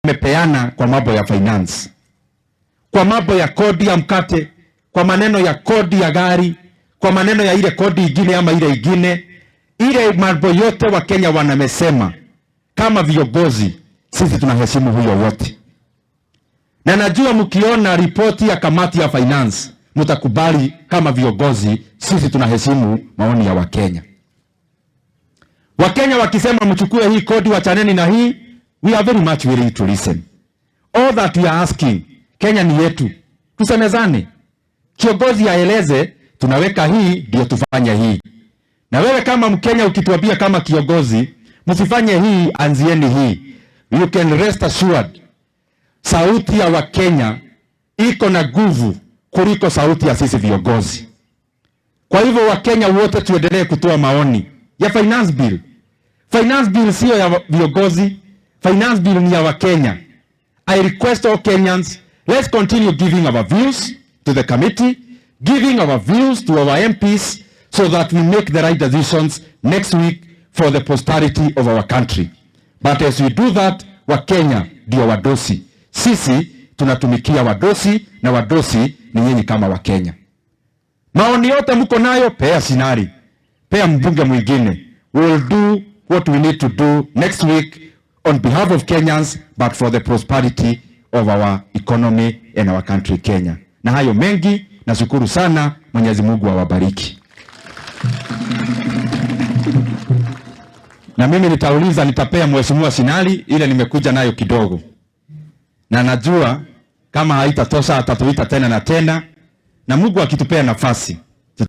Wamepeana kwa mambo ya finance, kwa mambo ya kodi ya mkate, kwa maneno ya kodi ya gari, kwa maneno ya ile kodi ingine ama ile ingine, ile mambo yote Wakenya wanamesema. Kama viongozi sisi tunaheshimu huyo wote, na najua mkiona ripoti ya kamati ya finance mtakubali kama viongozi sisi tunaheshimu maoni ya Wakenya. Wakenya wakisema mchukue hii kodi, wachaneni na hii, we are very much willing to listen. All that we are asking, Kenya ni yetu, tusemezane. Kiongozi aeleze tunaweka hii ndio tufanye hii, na wewe kama Mkenya ukituambia kama kiongozi msifanye hii, anzieni hii, you can rest assured sauti ya Wakenya iko na nguvu kuliko sauti ya sisi viongozi. Kwa hivyo Wakenya wote tuendelee kutoa maoni ya finance bill. Finance bill sio ya viongozi, finance bill ni ya Wakenya. I request all Kenyans, let's continue giving our views to the committee, giving our views to our MPs so that we make the right decisions next week for the posterity of our country. But as we do that, Wakenya ndio wadosi. Sisi tunatumikia wadosi na wadosi ni nyinyi kama Wakenya. Maoni yote mko nayo, pea Sinari, pea mbunge mwingine. We will do what we need to do next week on behalf of Kenyans but for the prosperity of our economy and our country Kenya. Na hayo mengi, nashukuru sana. Mwenyezi Mungu awabariki. Na mimi nitauliza, nitapea Mheshimiwa Sinari ile nimekuja nayo kidogo, na najua kama haitatosha atatuita tena na tena, na Mungu akitupea nafasi